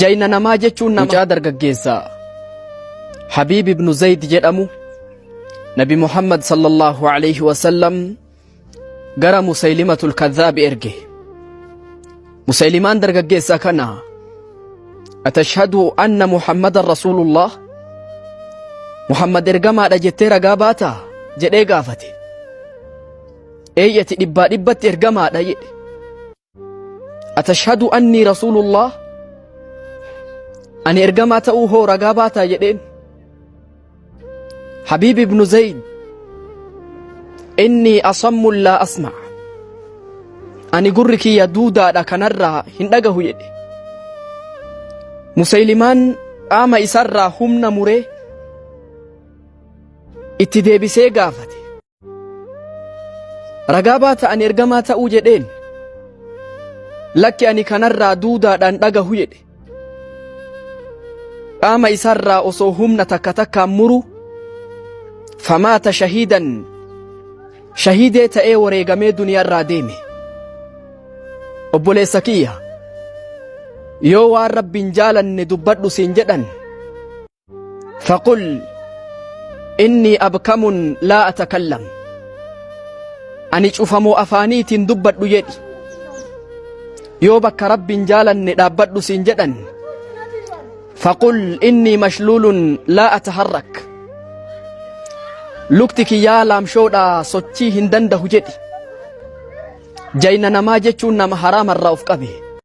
Jayna namaa jechuun nama mucaa dargaggeessa Habiib ibnu Zayd jedhamu Nabi Muhammad sallallahu alayhi wasallam gara Musaylimatul Kadhaab erge. Musaylimaan dargaggeessa kana atashhadu anna Muhammadan Rasuulullah Muhammad ergamaadha jettee ragaa baataa jedhee gaafate. Eeyyati dhibbaa dhibbatti ergamaadha jedhe. Atashhadu annii rasuulullah ani ergamaa ta'uu hoo ragaa baataa jedheen. Habiib ibnu Zayd innii asammun laa asma' ani gurri kiyya duudaadha kanarraa hin dhagahu jedhe. Musaylimaan qaama isarraa humna muree itti deebisee gaafate. Ragaa baata ani ergamaa ta'uu jedheen. Lakki ani kanarraa duudaadhaan dhagahu jedhe. Qaama isarraa osoo humna takka takkaan muru famaata shahiidan shahiidee ta'ee wareegamee duniyaarraa deeme. Obboleessa kiyya yoo waan rabbiin jaalanne dubbadhu siin jedhan فقل إني أبكم لا أتكلم أني cufamoo afaaniitiin dubbadhu jedhi yoo bakka rabbiin jaalanne dhaabbadhu siin jedhan faqul innii mashluulun laa ataharrak lukti kiyyaa laamshoodha sochii hin dandahu jedhi jayna namaa jechuun nama haraamarraa of qabe.